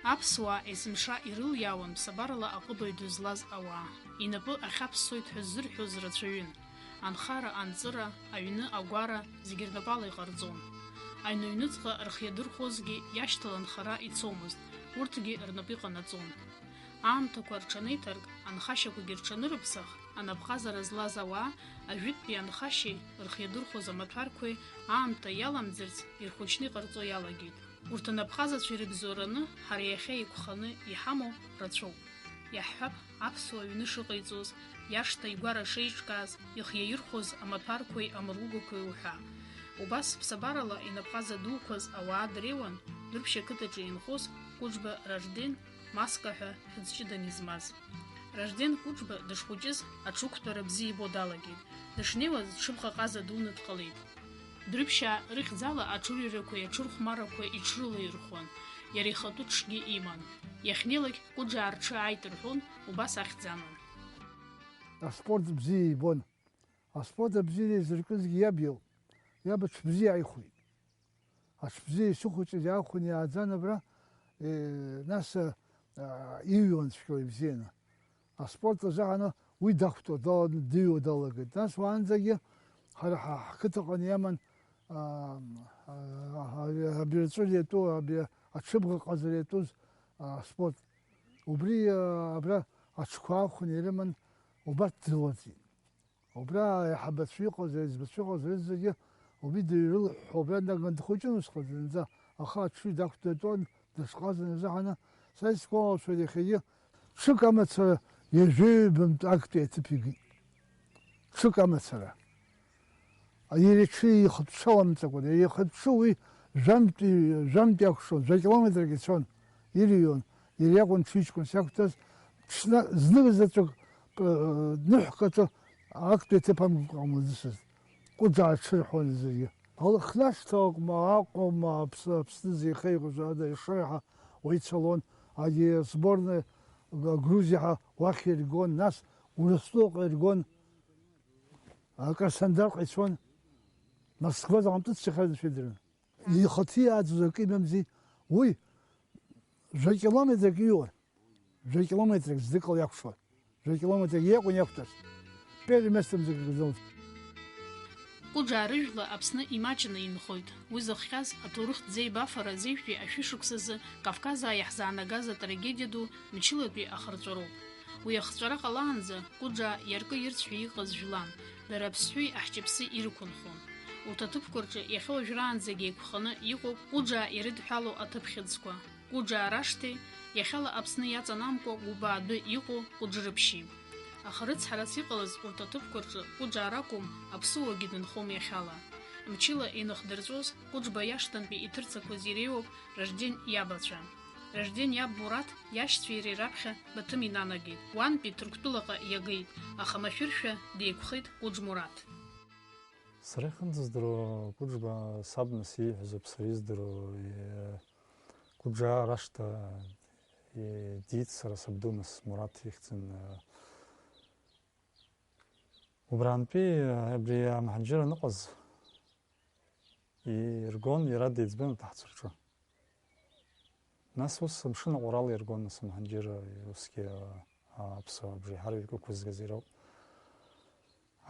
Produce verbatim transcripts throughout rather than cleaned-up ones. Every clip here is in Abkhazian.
Аԥсуаа есымша ирылиаауан ԥсабарала аҟыбаҩ дызлаз ауаа. Инапы ахьаԥссоит ҳәа ззырҳәоз рацәаҩын. Анхара, анҵыра, аҩны, агәара, зегьы рнапала иҟарҵон. Аҩны-ҩныҵҟа рхы иадырхәозгьы иашьҭалан хара ицомызт, урҭгьы рнапы иҟанаҵон. Аамҭақәа рҽанеиҭарк, анхашьақәагьы рҽанырыԥсах, анапҟазара злаз ауаа, ажәытәтәи анхашьеи рхы иадырхәоз амаҭәарқәеи аамҭа иаламӡырц ирхәыҷны иҟарҵо иалагеит. Урҭ анапҟазацәа ирыбзоураны ҳара иахьа еиқәханы иҳамоу рацәоуп. Иаҳҳәап, аԥсуа ҩны шыҟаиҵоз, иашҭа игәара шеиҿкааз, ихы иаирхәоз амаҭәарқәеи амыругақәеи уҳәа. Убас ԥсабарала инапҟаза дуқәаз ауаа дреиуан Дәрыԥшь ақыҭаҿы инхоз Кәыџба Ражден, Маска ҳәа хьыӡ ҷыдан измаз. Ражден Кәыџба дышхәыҷыз аҽықәтәара бзиа ибо далагеит. Дышнеиуаз ҽыбӷа ҟаза дуны дҟалеит. Дәрыԥшьаа рыхьӡала аҽырҩрақәеи аҽырхәмаррақәеи иҽрылаирхәуан, иара ихатәы ҽгьы иман. Иахьнеилак Кәыџаа рҽы ааит рҳәон, убас ахьӡ аман. Аспорт бзиа ибон. Аспорт абзиара изыркызгьы иаб иоуп. Иаб аҽы бзиа аихәеит. Аҽ бзиа исыхәыҷыз иаахәаны иааӡан абра, э, нас, а, а, иҩуан цәгьала ибзианы. Аспорт азыҳәаны уи дахәҭо даланы дыҩуа далагеит. Нас уаанӡагьы ҳара ҳа-, ҳқыҭаҟны иаман, а, а, а, абираҵәыра иатәу, абри аҽыбӷа ҟазара иатәыз, а, аспорт. Убри, а, абра аҽқәа аахәаны ирыман, убарҭ дрылаӡит. Убра аиҳабацәа иҟаз, аиҵбацәа иҟаз рызегьы убри дыҩрылыҳәҳәо убра днаган дхәыҷын усҟан зынӡа, аха аҽыҩ дақәтәатәан, дышҟазан азыҳәаны, са исгәалашәоит иахьагьы ҽык амацара ҩажәеи ҩбамтә актәи аҭыԥ икит. Ҽык амацара. Иара иҽы ихыԥҽаламҵакәан, иара ихыԥҽы уи жәантә, жәантә иакәшон, жәа километрак ицон, ирыҩуан, иара иакәын ҽыҩҷкәынс иақәтәаз, ҽна-, зны заҵәык, э, ныҳәк аҿы актәи аҭыԥ амгакәа ҟамлаӡыцызт. Кәыӡаа аҽырҳәон зегьы. Алыхнашҭа акәма, Аҟәа ма, Аԥс-, Аԥсны зеихеиҟәыжа ада ишреиҳа уа ицалон, егьи асборная Г-, Грузиа ҳәа уахь иргон, нас Урыстәылаҟа иргон, а, Краснодарҟа ицон, Москва заҟантәы дцахьаз шәидырын. Ихаҭиааӡоз акы имамзи, уи жәа километрак иҩуан, жәа километрак знык ала иакәшон, жәа километрак иакәын иақәтәаз. Первое место мзагылан. Кәыџаа рыжәла Аԥсны имаҷны инхоит. Уи зыхҟьаз аҭоурыхтә ӡеибафара азеижәтәи ашәышықәсазы Кавказаа иаҳзаанагаз атрагедиа ду мчылатәи ахырҵәароуп. Уи ахҵәара ҟалаанӡа Кәыџаа иаркы-ирцәҳәа иҟаз жәлан, дара аԥсҳәеи аҳҷаԥси ирықәынхон. Урҭ аҭыԥқәа рҿы иахьа уажәраанӡагьы еиқәханы иҟоуп Кәыџаа ирыдҳәалоу аҭыԥхьыӡқәа, Кәыџаа рашҭеи, иахьала Аԥсны иаҵанамкәа Гәыбаа адәы иҟоу Кәыџрыԥшьи. Аха рыцҳарас иҟалаз урҭ аҭыԥқәа рҿы Кәыџаа ракәым, аԥсыуагьы дынхом иахьала. Мчыла иныхдырҵәоз Кәыџба иашҭантәи иҭырцақәаз иреиуоуп Ражден иабацәа. Ражден иаб Мураҭ иашьцәеи иареи раԥхьа Баҭым инанагеит. Уантәи Ҭырқәтәылаҟа иагеит, аха машәыршәа деиқәхеит Кәыџ Мураҭ. Сара ихынӡаздыруа Кәыџба саб нас ииҳәозоуп сара издыруа, е, Кәыџаа рашҭа, е, диит сара сабду нас Мураҭ ихьӡын, е, убрантәи, е, абри амҳаџьыр аныҟаз иргон, иара деиҵбын аҭаҳцәа рҿы. Нас ус амшын аҟәарала иргон, нас амҳаџьыр, усгьы, а, аԥсуаа абжеиҳараҩык ықәызгаз иара ауп.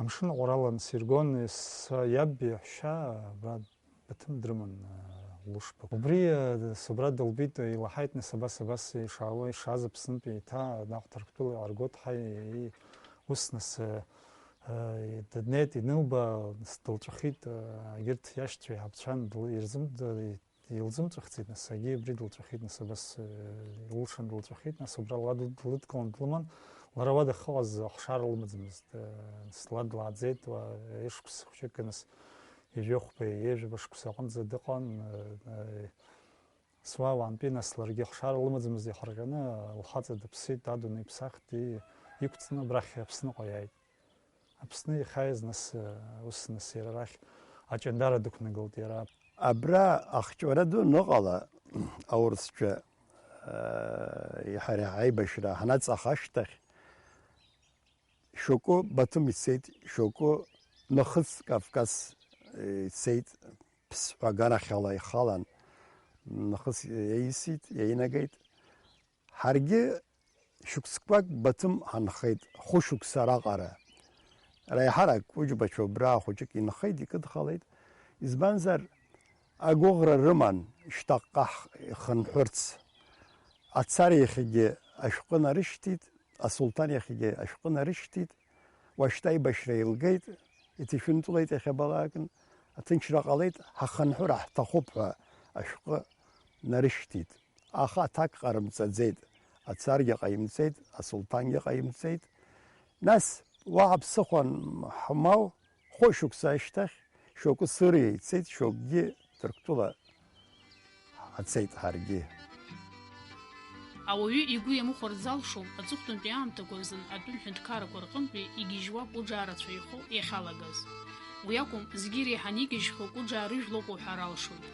Амшын аҟәарала, нас, иргон, ес-, иаб иаҳәшьа, абра Баҭым дрыман, а, Лушба. Убри, а, собра дылбит, илаҳаит, нас, абас, абас ишаауа, ишааз Аԥснынтәи еиҭа наҟ Ҭырқәтәыла иааргоит, ҳаи, ус, нас, а, а, днеит, инылба, нас, дылҵәахит, а, егьырҭ иашьцәа иҳаԥцәан, дыл-, ирзым-, д-, илзымҵәахӡеит, нас, егьи абри дылҵәахит, нас, абас, э, илшан дылҵәахит, нас, убра лад длыдгылан длыман, лара уа дахьыҟаз ахшара лымаӡамызт, э, нас, лад лааӡеит, уа, ешықәс хәҷык, нас, ҩажәи хәба, ҩажәаба шықәса аҟынӡа дыҟан, э, э, нас, уа, уантәи, нас, ларгьы ахшара лымаӡамызт, иахырҟьаны, лхаҵа дыԥсит, адунеи ԥсахт, и-, иқәҵны абрахь Аԥсныҟа иааит. Аԥсны ихааиз, нас, ус, нас, иара арахь Аҷандара дықәнагалт иара. Абра ахҵәара ду аныҟала, аурысцәа, э, ҳара ҳаибашьра ҳанаҵах ашьҭахь, шьоукы Баҭым ицеит, шьоукы нахыс Кавказ, э, ицеит, ԥсҳәа аганахьала ихалан, нахыс иаисит, иаинагеит. Ҳаргьы шықәсқәак Баҭым ҳанхеит, хәышықәса раҟара. Реиҳарак Кәыџьбацәа убра хәыҷык инхеит, икыдхалеит. Избанзар, агәыӷра рыман шьҭахьҟа ҳ-, ихынҳәырц. Ацар иахьагьы ашәҟәы нарышьҭит, асулҭан иахьагьы ашәҟәы нарышьҭит. Уашьҭа аибашьра еилгеит, иҭышәынтәылеит иахьабалакын, аҭынчра ҟалеит, ҳахынҳәыр ҳҭахуп ҳәа ашәҟәы нарышьҭит. Аха аҭак ҟарымҵаӡеит, ацаргьы ҟаимҵеит, асулҭангьы ҟаимҵеит. Нас уаҳа ԥсыхәа ҳмоу, хәышықәса ашьҭахь шьоукы Сыриа ицеит, шьоукгьы Ҭырқәтәыла ҳацеит ҳаргьы. Ауаҩы игәы иамыхәар залшом, аҵыхәтәантәи аамҭақәа рзын атәым ҳәынҭқаррақәа рҟынтәи игьежьуа Кәыџаа рацәа ихәы иахьалагаз. Уи акәым, зегьы иреиҳаны игьежьхьоу Кәыџаа рыжәлоуп уҳәар алшоит.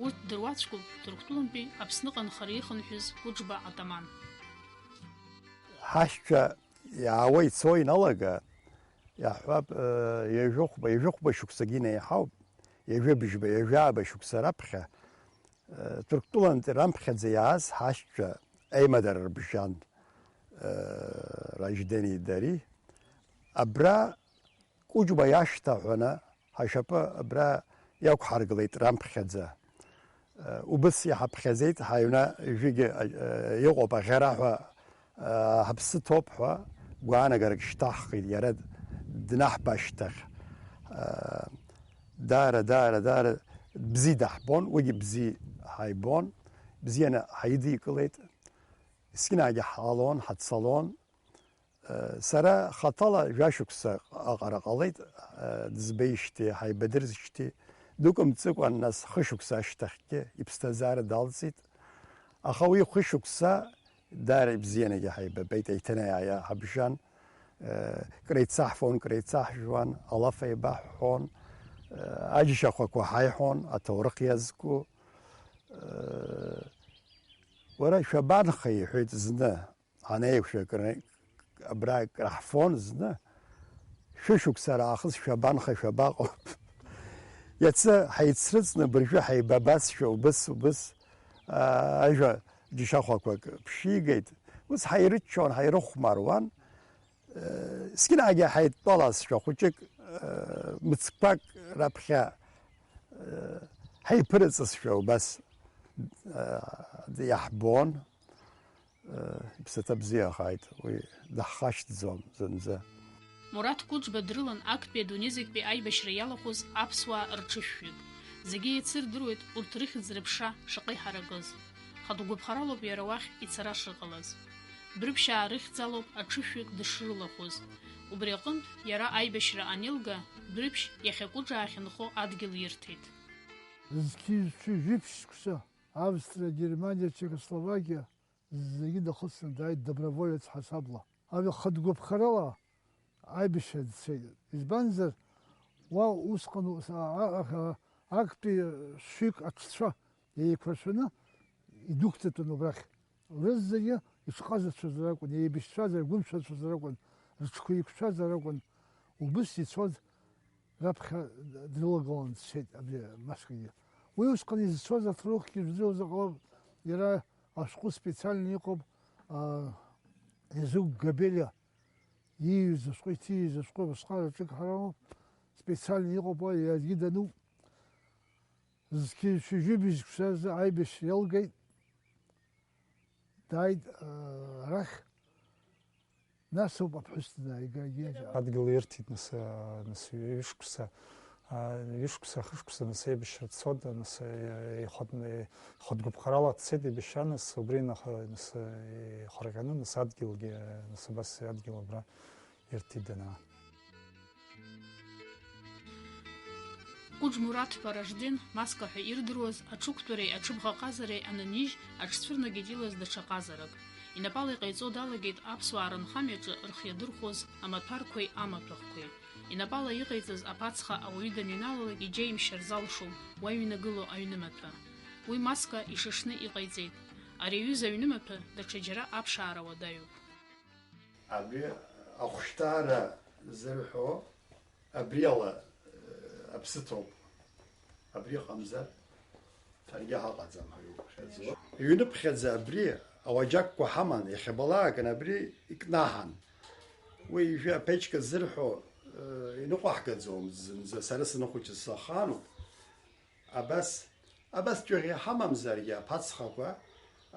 Урҭ дыруаӡәкуп Ҭырқәтәылантәи Аԥсныҟа анхара ихынҳәыз Кәыџба атаман. Ҳашьцәа иаауа ицо иналага, иаҳҳәап, э, ҩажәихәба, ҩажәихәба шықәсагьы инеиҳауп, ҩажәа быжьба, ҩажәааба шықәса раԥхьа, э, Ҭырқәтәылантәи раԥхьаӡа иааз ҳашьцәа аимадара рыбжьан, э, Раждени дари. Абра Кәыџьба иашҭа ҳәаны ҳашьапы абра иақәҳаргылеит раԥхьаӡа. Убыс иҳаԥхьаӡеит, ҳаҩны ҩажәигьы, э, иҟоуп аӷьара ҳәа, э, ҳаԥсы ҭоуп ҳәа гәаанагарак шьҭаҳхит иара днаҳбашьҭахь. Э, даара, даара, даара бзиа даҳбон, уигьы бзиа ҳаибон, бзианы ҳаидикылеит. Есқьынагьы ҳҟалон, ҳацалон. Сара хаҭала жәашықәса аҟара ҟалеит, дызбеижьҭеи, ҳаибадырзижьҭеи, дықәымҵыкәан, нас хышықәса ашьҭахьгьы иԥсҭазаара далҵит. Аха уи хышықәса даара ибзианагьы ҳаибабеит, еиҭанеиааиа ҳабжьан, креицаҳфон, креицаҳжәуан, алаф еибаҳҳәон, аџьашьахәақәа ҳаиҳәон, аҭоурых иазку. Уара шәабанхеи, иҳәеит зны. Ҳанеиқәшәа, акры-, абра краҳфон зны, шәышықәса раахыс шәабанха, шәабаҟоу? Иацы ҳаицрыҵны, абыржәы ҳаибабазшәа, убыс, убыс, аа, ажәа џьашьахәақәак ԥшьигеит. Ус ҳаирыччон, ҳаирыхәмаруан. Э, зқьынаагьы ҳаидтәалазшәа, хәыҷык, э, мыцқәак раԥхьа, э, ҳаиԥырыҵызшәа убас, э, иаҳбон. Иԥсаҭа бзиахааит, уи даҳхашҭӡом зынӡа. Мураҭ Кәыџба дрылан актәи адунеи зегьтәи аибашьра иалахәыз аԥсуаа рҽышәҩык. Зегьы еицырдыруеит урҭ рыхьӡ-рыԥша шаҟа иҳаракыз. Хатә гәаԥхаралоуп иара уахь ицара шыҟалаз. Дәрыԥшьаа рыхьӡ алоуп аҽышәҩык дышрылахәыз. Убри аҟынтә, иара аибашьра анеилга, Дәрыԥшь иахьа Кәыџаа ахьынхо адгьыл ирҭеит. Зқьи жәшәи жәиԥшь шықәса Австриа, Германиа, Чехословакиа зегьы дахысны дааит доброволец ҳасабла. Ари хатә гәаԥхарала аибашьра дцеит. Избанзар, уа усҟан ус, а, а, а, актәи шәҩык аҽцәа еиқәыршәаны идәықәҵатәын убрахь. Рызегьы иҽҟазацәазар акәын, еибашьцәазар, гәымшәацәазар акәын, рыҽқәа еиқәшәазар акәын, убыс ицоз раԥхьа дрылагылан дцеит абри Маскагьы. Уи усҟан изцоз аҭоурыхгьы жәдыруазар ҟалап, иара ашәҟәы специально иҟоуп, а, Езыгә Габелиа ииҩыз ашәҟәы, иҭиҩыз ашәҟәы абасҟак аҿыгҳара амоуп, специально иҟоуп уа, иаргьы дануп. Зқьи жәшәи жәибжь шықәсазы аибашьра иалгеит, дааит, а, арахь, нас ауп аԥҳәыс данааига, егьи. Адгьыл ирҭеит, нас, а, нас ҩышықәса, а, ҩышықәса, хышықәса, нас, аибашьра дцоит, нас, а, ихатә, ихатә гәаԥхарала дцеит, ибашьра, нас, убри нах-, нас, а, ихырҟьаны, нас, адгьылгьы, нас, абас адгьыл абра ирҭеит данаа. Кәыџ Мураҭ-иԥа Ражден Маска ҳәа ирдыруаз аҽықәтәареи аҽыбӷаҟазареи ананижь, аҽцәырнагеит илаз даҽа ҟазарак. Инапала иҟаиҵо далагеит аԥсуаа рынхамҩаҿы рхы иадырхәоз амаҭәарқәеи амаҭәахәқәеи. Инапала иҟаиҵаз аԥацха ауаҩы даныҩналалак иџьеимшьар залшом, уаҩнагылоу аҩнымаҭәа. Уи Маска ишашны иҟаиҵеит. Ари аҩыза аҩнымаҭәа даҽаџьара аԥшаара уадаҩуп. Абри ахәшҭаара зырҳәо абри ала, э, аԥсы ҭоуп. Абри ыҟамзар, ҳаргьы ҳаҟаӡам ҳәа иуԥхьаӡо. Ҩныԥхьаӡа абри Ауаџьаҟқәа ҳаман, иахьабалак абри икнаҳан. Уи ижәы аԥечка зырҳәо, э, иныҟәаҳгаӡом зынӡа, сара саныхәыҷыз сахаануп. Абас, абас ҷыӷьа ҳамамзаргьы аԥацхақәа,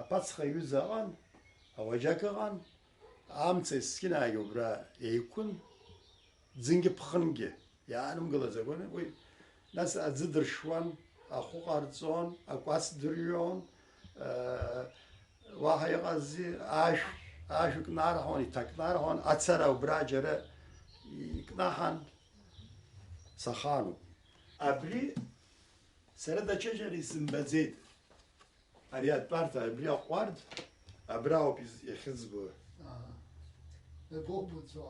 аԥацха аҩыза ыҟан, ауаџьаҟ ыҟан, амца есқьынаагьы убра еиқәын, ӡынгьы ԥхынгьы иаанымгылаӡакәаны, уи, нас аӡы дыршьуан, ахәы ҟарҵон, акәац дырҩон, э, уаҳа иҟази, ашә, ашә кнарҳон, иҭакнарҳон, ацара убра џьара икнаҳан, сахаануп. Абри сара даҽаџьара исымбаӡеит. Ари атәарҭа, абри аҟәардә, абра ауп из-, иахьыӡбо. Ага. Иабоубаӡо?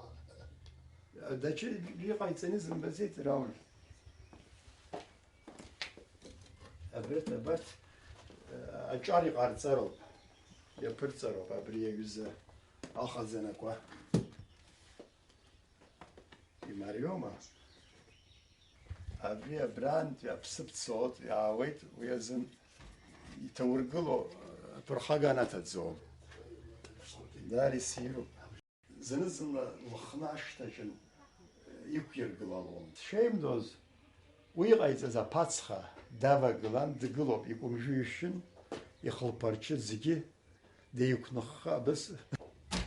Даҽа иҟаиҵаны изымбаӡеит, Рауль. Абарҭ, абарҭ, аҿар иҟарҵароуп, иаԥырҵароуп абри аҩыза ахазанақәа. Имариома? Абри абрантәи аԥсыԥ цоит, иаауеит, уи азын иҭаургыло, э, ԥырхага анаҭаӡом. Даара иссируп. Зны-зынла лыхны ашҭаҿын, э, иқәиргылалон. Дшеимдоз, уи иҟаиҵаз аԥацха давагылан, дгылоуп, икәымжәы ҩышьын, ихылԥарчы зегьы деиқәныхха абыс.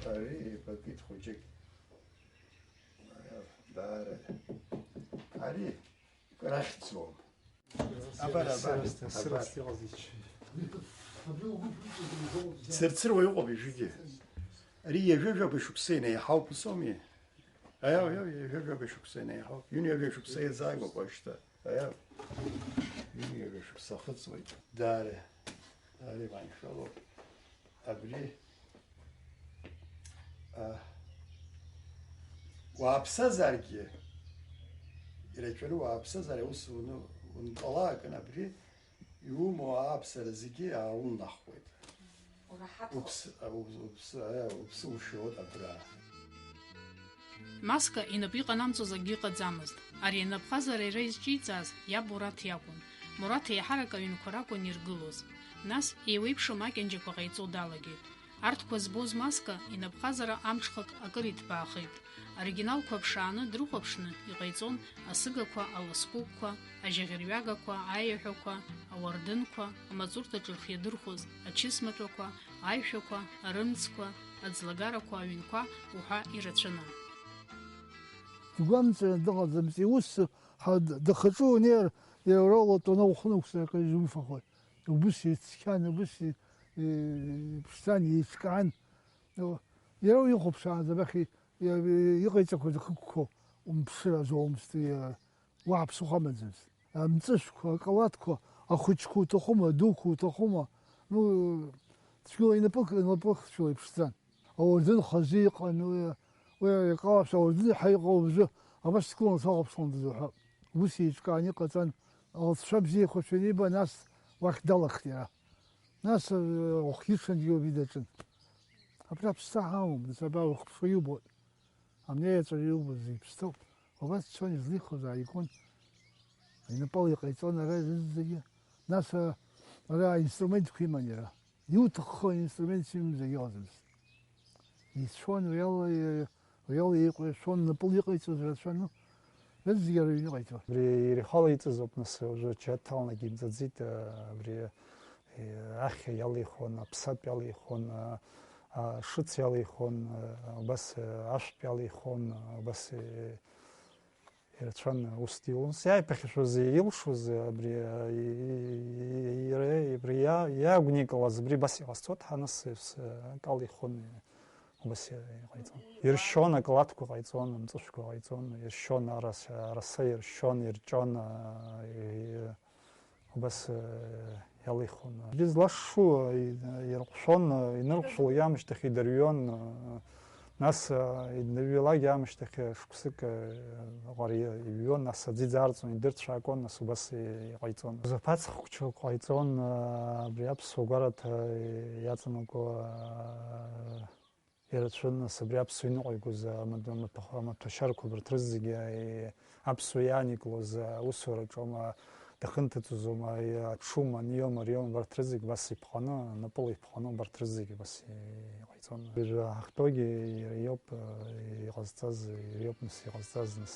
Ари еибакит хәыҷык. Даара. Ари крахьӡом. Абар, абар, абар. Цырцыруа иҟоуп ижәигьы. Ари ҩажәа-жәаба шықәса инеиҳауп, ус ауми? Аиау, иау, ҩажәа-жәаба шықәса инеиҳауп. Ҩынҩажәа шықәса иазааигәоуп уажәшьҭа. Аиау. Ҩынҩажәа шықәса ахыҵуеит. Даара. Даара иманшәалоуп. Абри, а, уааԥсазаргьы, ирацәаны уааԥсазар, аус уны, унтәалакын, абри иумоу ааԥсара зегьы аалунахуеит. Ураҳаҭхоит. Уԥсы, а, у-, уԥсы, а, уԥсы ушьоит абра. Маска инапы иҟанамҵоз акгьы ыҟаӡамызт. Ари анапхазара иара изҿиҵааз иаб Мураҭ иакәын. Мураҭ еиҳарак аҩнқәа ракәын иргылоз. Нас еиуеиԥшым акьанџьақәа ҟаиҵо далагеит. Арҭқәа збоз Маска инапхазара амҽхак акыр иҭбаахеит. Оригиналқәа ԥшааны дрыхәаԥшны иҟаиҵон асыгақәа, аласкәыкқәа, ажьаӷьырҩагақәа, аиаҳәақәа, ауардынқәа, амаҵурҭаҿы рхы иадырхәоз ачысматәақәа, аишәақәа, арымӡқәа, аӡлагарақәа, аҩнқәа уҳәа ирацәаны. Игәамҵраны дыҟаӡамызт, иус ҳа-, дахаҿы унеир, иара ура улатәаны ухы нықәсыр акыр изумфахоит. Убыс ицқьан, убыс и-, и-, иԥшӡан, еиҿкаан. Иара уихәаԥшаанӡа абахь и-, и-, иҟаиҵақәаз ахықәқәа умԥшыр азоумызт, и-, уаҳа ԥсыхәа амаӡамызт. Амҵышәқәа, акалаҭқәа, ахәыҷқәа уҭахума, адуқәа уҭахума? Ну, цәгьала инапы, инапы хцәала иԥшӡан. Ауардын хазы иҟан, уи, уи иҟалап, ауардын иаҳа иҟоу аӡәы, абас дгылан сахәаԥшуандаз уҳәап. Ус еиҿкааны иҟаҵан, алҵшәа бзиақәа шәаниба, нас уахь далахт иара. Нас, э, уахгьы ҽынгьы убри даҿын. Абра аԥсҭа ҳамоуп, нас абра ухԥшуа иубоит. Амнеи аҵәара иубоз иԥсҭоуп. Убас дцон, излихуаз ааигон. Инапала иҟаиҵон ара зегьы. Нас, а, ара аинструментқәа иман иара. Иуҭаххо аинструмент имамзаргьы ыҟаӡамызт. Ицәшәон, уи ала, уи ала иҟаиҵон, напыла иҟаиҵоз рацәан, ну, зегьы ара иҩны иҟаиҵон. Абри ирхала иҵаз ауп, нас, уажәы ачаҭ алнагь имҵаӡеит, а, абри, э, ахьа иалихуан, аԥсатә иалихуан, а, а, шыц иалихуан, а, убас, э, ашәтә иалихуан, а, убас, э, ирацәан ус дилон. Иааиԥахьашәоз, илшоз абри, а, и-, и-, и-, иара, абри иа-, иаагәникылаз абри абас иҟасҵоит ҳәа, нас, ес-, акала ихон, убас иа-, иҟаиҵон. Иршьон, акалаҭқәа ҟаиҵон, амҵышәқәа ҟаиҵон, иршьон, араса, араса иршьон, ирҷон, а, и-, Убас, э, иалихуан. Дызлашшу, э, ирҟәшәон, э, инырҟәшәо иамышьҭахь идырҩон, э, нас, э, идырҩлак иамышьҭахь, э, шықәсык, э, аҟара иҩон, нас аӡы иӡаарҵон, идырцәаакуан, нас убас, э, иҟаиҵон. Заԥац хәҷқәа ҟаиҵон, э, абри аԥсуа гәараҭа, э, иаҵанакуа, э, Ирацәан, нас, абри аԥсуа иныҟәигоз амаҭ-, амаҭәах-, амаҭәашьарқәа абарҭ рызегьы, аи-, аԥсуа иааникылоз аусураҿы, ама, Дахынҭыҵуазоума, аҽума, аниома, ариома, абарҭ рызегь убас иԥҟаны, напыла иԥҟаны, убарҭ рызегь убас иҟаиҵон. Уажәы ҳахьтәоугьы иара иоуп, иҟазҵаз, иара иоуп нас иҟазҵаз, нас.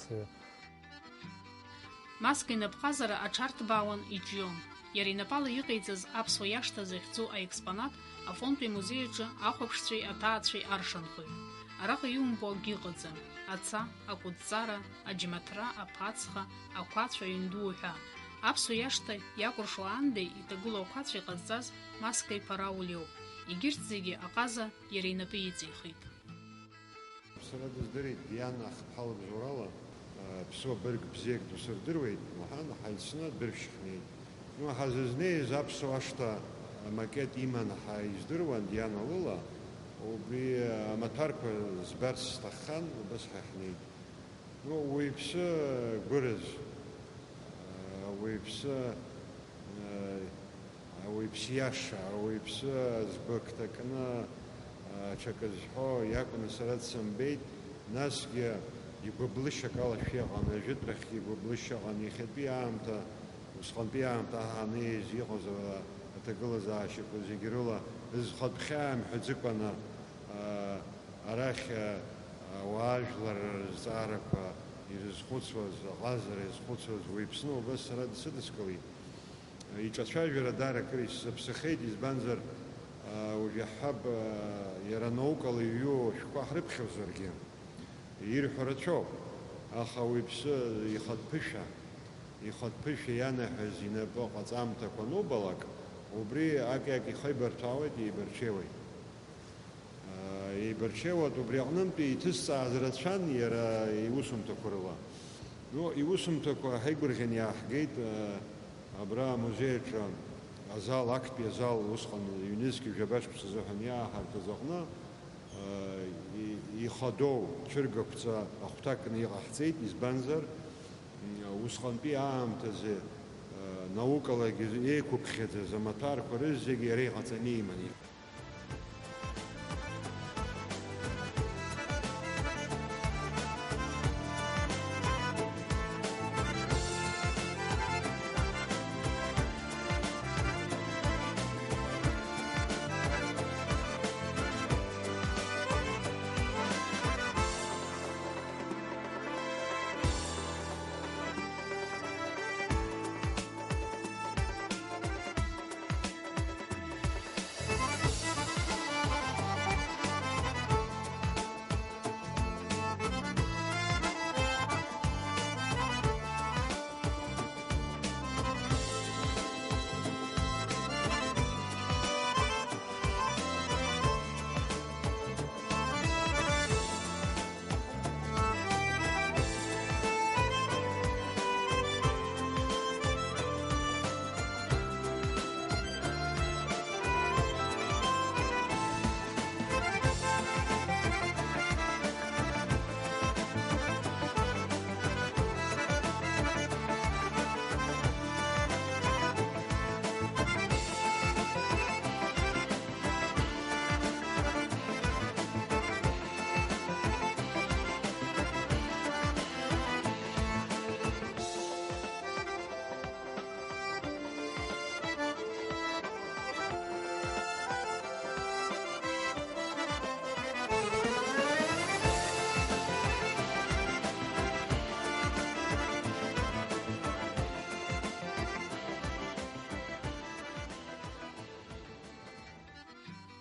Маска инапҟазара аҽарҭбаауан, иҿион. Иара инапала иҟаиҵаз аԥсуа иашҭа захьӡу аекспонат Афонтәи амузеи аҿы ахәаԥшцәеи аҭаацәеи аршанхоит. Араҟа иумбо акгьы ыҟаӡам. Аца, акәытҵара, аџьмаҭра, аԥацха, ақәацә, аҩнду уҳәа. Аԥсуа иашҭа иакәыршо аандеи иҭагылоу ақәацә иҟазҵаз Маска иԥа Рауль иоуп. Егьырҭ зегьы аҟаза иара инапы иҵихит. Сара дыздырит, Диана ахԥҳа лыбзоурала, ԥсуа бырг бзиак дусырдыруеит, лҳәан, ҳаицны адәыршь ҳнеит. Ну, ҳазызнеиз аԥсуа ашҭа амакет иманы ҳаиздыруан Диана лыла, убри амаҭәарқәа збарц сҭаххан, убас ҳа ҳнеит. Ну, уаҩԥсы гәыраз, уаҩԥсы, уаҩԥсы иаша, уаҩԥсы згәы акҭакны, ҽакы зҳәо иакәны сара дсымбеит, насгьы игәыблышьак алашәа ыҟан, ажәытәрахьгьы игәыблышьа ыҟан, иахьатәи аамҭа, усҟантәи аамҭа ҳанеиз иҟаз аҭагылазаашьақәа зегьы рыла зхатә хьаа мҳәаӡыкәаны, Арахь, ауаажәлар рызҵаарақәа ирызхәыцуаз, аҟазара иазхәыцуаз уаҩԥсны убас сара дсыдыскылеит. Иҿацәажәара даара акыр исзаԥсахеит, избанзар, уажә иаҳҳәап, иара наукала иҩу ашәҟәқәа ҳрыԥхьозаргьы, ирҳәо рацәоуп, аха уаҩԥсы ихатә ԥышәа, ихатә ԥышәа ианаҳәаз инапы ҟаҵамҭақәа анубалак, убри аки-аки ихеибарҭәаауеит, еибарчеиуеит. Еибарчеиуеит, убри аҟнынтәи иҭызҵааз рацәан иара иусумҭақәа рыла. Ну, иусумҭақәа ҳаигәырӷьан иааҳгеит, абра амузеи аҿы азал, актәи азал, усҟан ҩнызқь жәаба шықәса азыҳәан иааҳарҭаз аҟны, и-, ихадоу цәыргақәҵа ахәҭакны иҟаҳҵеит, избанзар, усҟантәи аамҭазы, наукалагьы еиқәыԥхьаӡаз амаҭәарқәа рызегьы иара иҟаҵаны иман.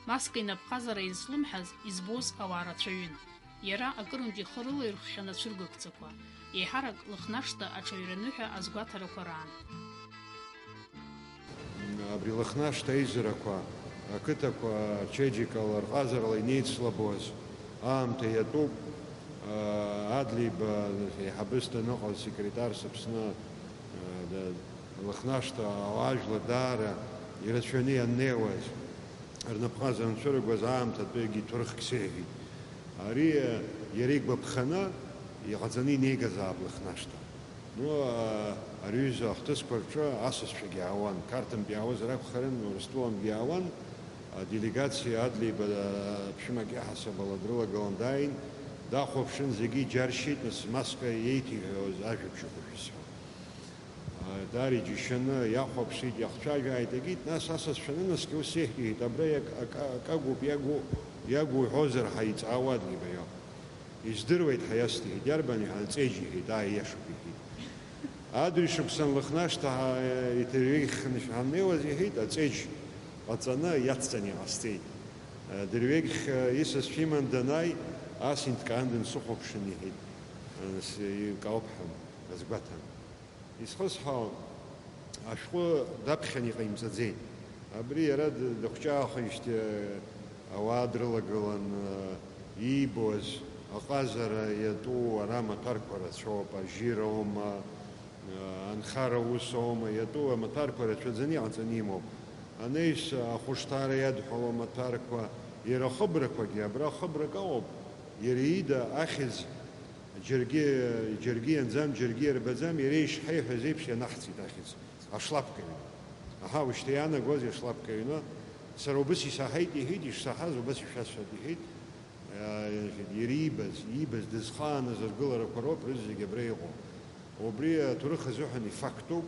Маска инапҟазара излымҳаз, избоз ауаа рацәаҩын. Иара акырынтә ихы рылаирхәхьан ацәыргақәҵақәа, еиҳарак Лыхнашҭа аҽаҩраныҳәа азгәаҭарақәа раан. Абри Лыхнашҭа аизарақәа, ақыҭақәа рчеиџьыкала, рҟазарала инеицлабуаз аамҭа иатәуп. Адлеиба еиҳабыс даныҟаз, секретарс Аԥсны, Лыхнашҭа ауаажәлар даара ирацәаны ианнеиуаз, рнапҟаза анцәыргоз аамҭатәигьы ҭоурыхк сеиҳәеит. Ари иара игәаԥханы иҟаҵаны инеигазаап Лыхнашҭа. Ну, ари аҩыза ахҭысқәа рҿы асасцәагьы аауан, Қарҭынтәи иаауазар акәхарын, Урыстәылантәгьы иаауан, аделегациа Адлеиба ԥшәымак иаҳасаб ала дрылагылан дааин, дахәаԥшын, зегьы иџьаршьеит, нас Маска иеиҭеиҳәоз ажәабжьқәа шәысҳәа. Даара иџьашьаны иахәаԥшит, иахцәажәааит, егьит, нас асасцәа анынаскьа ус иеиҳәеит, абра иак-, ак-, акагоуп, иагу-, иагуҳәозар ҳаиҵаауан, ибаио. Издыруеит ҳәа иасҭеит, иарбан иҳәан, аҵеџь иҳәеит, ааи, иашоуп иҳәеит. Адырҩ шықәса нлыхнашҭа ҳа-, иҭырҩегьхны шәҳамнеиуаз иҳәеит, аҵеџь ҟаҵаны иацҵаны иҟасҵеит. Дырҩегьх исасцәа иман данааи, ас инҭкаан дынсыхәаԥшын иҳәеит, нас икаоуп ҳәа азгәаҭан. Исхысҳәаау, ашәҟәы даԥхьан иҟаимҵаӡеит. Абри иара д-, дыхәҷаахижьҭеи ауаа дрылагылан, иибоз аҟазара иатәу ара амаҭәарқәа рацәоуп, ажьира аума, анхара аус аума, иатәу амаҭәарқәа рацәаӡаны иҟаҵаны имоуп. Анаҩс ахәышҭаара иадҳәалоу амаҭәарқәа, иара ахыбрақәагьы, абра хыбрак ыҟоуп, иара ида ахьӡ Џьаргьы, џьаргьы ианӡам, џьаргьы иарбаӡам, иара ишҳаиҳәаз еиԥш ианаҳҵеит ахьӡ, ашлапка ҩны. Аҳа, ушьҭа иаанагозеи ашлапка ҩны? Сара убыс исаҳаит, иҳәеит, ишсаҳаз убас ишәасҳәап, иҳәеит. Иара иибаз, иибаз, дызхааныз аргыларақәа роуп рызегь абра иҟоу. Убри аҭоурых азыҳәан ифактуп.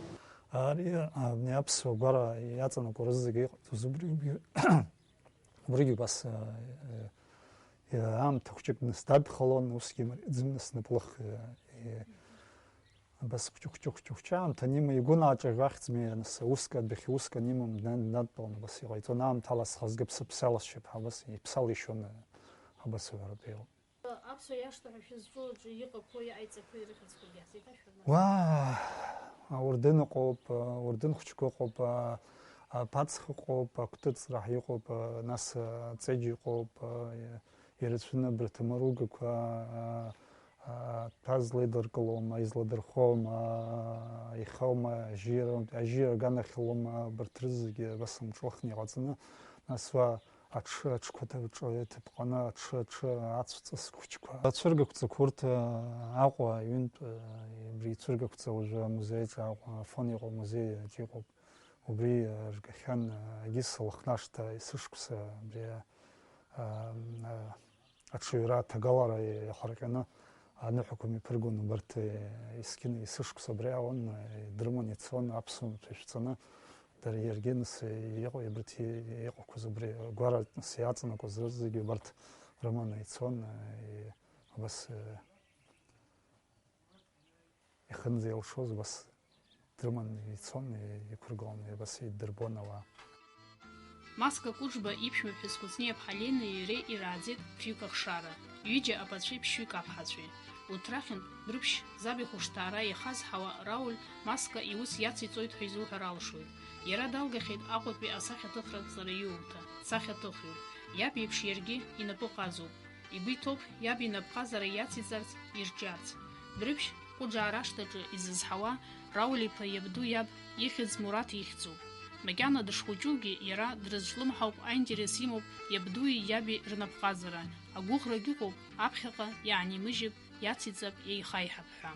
Ари, абни аԥсуа гәара иаҵанакуа рызегь иҟаиҵоз убри, убри, убригьы убас, э, э, аамҭа хәҷык нас дадхалон, усгьы имариаӡам нас наплых, э, э, абас хәҷы-хәҷы-хәҷы-хәҷы аамҭа анима игәы нааҿаӷәӷәахьӡми, нас уск адәахьы уск анимам днан-, днадтәалан, абас иҟаиҵон, аамҭала схазгы ԥсыԥсаласшьап ҳәа абас иԥсалишьон, э, абас уҳәартә иҟоуп. Аԥсуа иашҭа ҳәа шәызҿу аҿы иҟақәоу иҟаиҵақәоу ирыхьӡқәагьы ҳзеиҭашәҳәар? Уаа, аурдын ыҟоуп, аурдын хәҷқәа ыҟоуп, а-, аԥацха ыҟоуп, акәтыҵра ҳәа иҟоуп, а, нас, а, аҵеџь ыҟоуп, а, ирацәаны абарҭ амаругақәа, а, а, аҭәа злеидыркылом, изладырхом, а, ихаума, ажьира, ажьира аганахьалома, абарҭ рызегьы абас амҿлыхны иҟаҵаны, нас уа аҽы, аҽқәа ҭаҿы иҭаԥҟаны, аҽы, аҽы, ацәҵыс хәыҷқәа. Ацәыргақәҵақәа урҭ, а, Аҟәа ҩынтә, а, абри ицәыргақәҵа уажәы амузеи аҿы Аҟәа, Афон иҟоу амузеи аҿы иҟоуп. Убри, а, ргахьан, а, Агьыс Лыхнашҭа есышықәса, абри, а, а, аҽаҩра аҭагалара иахырҟьаны аныҳәақәа мҩаԥыргон убарҭ, а, есқьыны есышықәса абри аон, а, дрыман ицон, аԥсуа маҭәа шәҵаны, дара иаргьы нас иҟоу, абарҭ иҟақәаз убри гәараҵас иаҵанакуаз зегьы убарҭ рыманы ицон, а, абас, а, Ихынӡа илшоз убас дрыман ицон, иқәыргыланы абас иддырбон ауаа. Маска Кәыџба иԥшәмаԥҳәыс Кәыҵниаԥҳа Ленеи иареи ирааӡеит ԥшьҩык ахшара, ҩыџьа аԥацәеи ԥшьҩык аԥҳацәеи. Урҭ рахьынтә Брыԥшь заб ихәышҭаара иахазҳауа Рауль Маска иус иациҵоит ҳәа изуҳәар алшоит. Иара далгахьеит Аҟәатәи асахьаҭыхратә ҵараиурҭа, сахьаҭыхҩы. Иаб иеиԥш иаргьы инапы ҟазоуп. Игәы иҭоуп иаб инапҟазара иациҵарц, ирҿиарц. Брыԥшь Ҟәыџаа рашҭаҿы изызҳауа Рауль-иԥа иабду иаб ихьӡ Мураҭ ихьӡуп. Макьана дышхәыҷугьы иара дрызҿлымҳауп аинтерес имоуп иабдуи иаби рнапҟазара, агәыӷрагь ыҟоуп аԥхьаҟа иаанимыжьып, иациҵап, еихаиҳап ҳәа.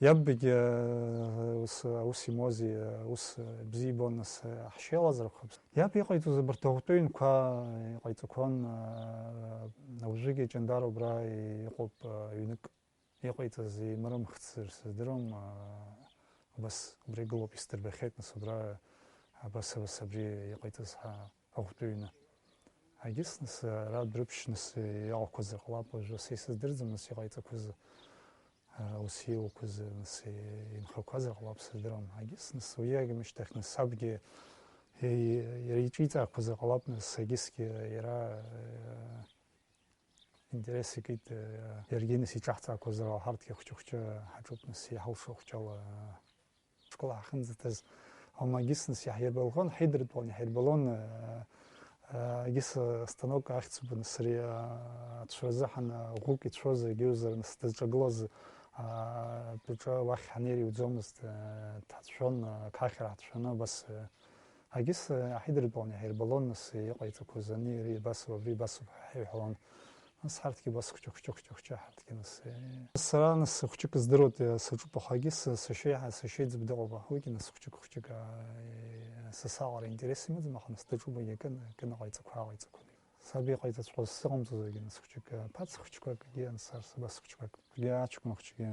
Иабгьы, э, ус, аус имоузи, э, ус, э, бзиа ибон, нас, э, ҳшеилазархәап. Иаб иҟаиҵоз абарҭ аӷәтәы ҩнқәа иҟаиҵақәон, э, уажәыгьы Ҷандар убра иҟоуп, э, ҩнык иҟаиҵаз, имырымхцыр сыздыруам, э, убас убра игылоуп, исдырбахьеит, нас убра абас, абас абри иҟаиҵаз ҳа-, аӷәтәы ҩны. Агьыс, нас, ара Брыԥшь, нас, иҟақәазар ҟалап, уажәы са исыздырӡом, нас, иҟаиҵақәаз, а, ус иуақәаз, нас, инхақәазар ҟалап, сыздыруам. Агьыс, нас, уи агмышьҭахь, нас, сабгьы, и-, иара иҿиҵаақәазар ҟалап, нас, агьысгьы иара, э, интерес икит, э, иаргьы, нас, иҿаҳҵаақәазар ала, ҳарҭгьы хәҷы-хәҷы ҳаҿуп, нас, иҳалшо хәҷала, э, Школ ҳахьынӡаҭаз, амагистрс иаҳирбалон, ҳидыртәалон, иаҳирбалон, э, э, егьыс, э, станок ахьӡуп, нас ари, э, ацәразы ҳан, э, ӷәык ицәоз, егьиузар, нас дызҿагылаз, э, атәаҿы уахь ҳанеир иуӡомызт, э, дҳацәшәон, э, ақьаҳиара ҳацәшәаны, абас, э, егьыс, э, ҳидыртәалон, иаҳирбалон, нас иҟаиҵақәоз ани, ари абасоуп, абри абасоуп ҳәа ҳаиҳәалон. Нас ҳарҭгьы убас хәҷы-хәҷы, хәҷы-хәҷы ҳарҭгьы нас, э, сара нас хәҷык здыруеит, э, саҿуп, аха егьыс сашьеиҳа-, сашьеиӡб дыҟоуп, аха уигьы нас хәҷык-хәҷык, э, са саҟара интерес имаӡам, аха нас дыҿуп, егьи акын-, акынаҟаиҵақәа, аҟаиҵақәа. Саб иҟаиҵаҵәҟьоз сзыҟамҵозаргьы, нас хәҷык, ԥаҵа хәҷқәакгьы ансарс, абас хәҷқәак. Хәҷы аҷкәын хәҷгьы,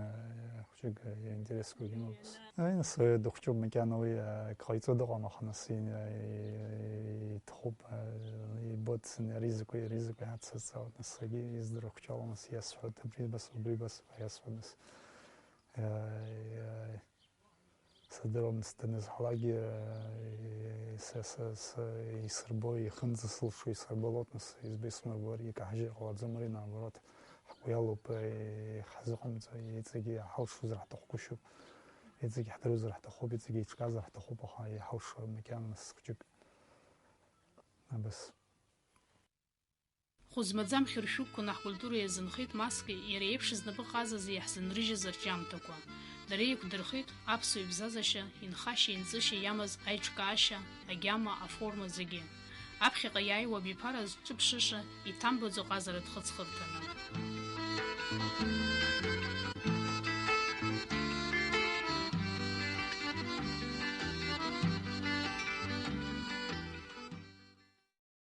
хәҷык интересқәагьы имоуп. Ааи, нас, уи дыхәҷуп макьана, уи, ак ҟаиҵо дыҟам, аха нас и-, и-, иҭахуп, ибоит, ари закәи, ари закәи ҳаццауеит, нас егьи издыруа хәҷы ала, нас иасҳәоит, абри абас, убри абас, иасҳәоит, нас. Ааи, ааи. Сыздыруам, данызҳалакгьы, са, са, са, исырбо, ихынӡасылшо исырбалоит, нас, избо исмырбо, ари икаҳажьыр ҟалаӡом, ари, наоборот, ҳгәы иалоуп, ҳазыҟамҵо, иҵегьы иҳалшозар ҳҭахгәышьоуп, иҵегьы ҳдыруазар ҳҭахуп, иҵегьы еиҿкаазар ҳҭахуп, аха иҳалшо макьана, нас, хәҷык. Абас. Хәы змаӡам хьыршәыгқәаны ҳкультура иазынхеит, маск, иара иеиԥш знапы ҟазази иаҳзынрыжьыз арҿиамҭақәа. Дара еиқәдырхеит аԥсуа ибзазашьа, инхашьа-инҵышьа иамаз аиҿкаашьа, агьама, аформа зегьы. Аԥхьаҟа иааиуа абиԥара зҿыԥшыша иҭамбаӡо ҟазара дхыҵхырҭаны.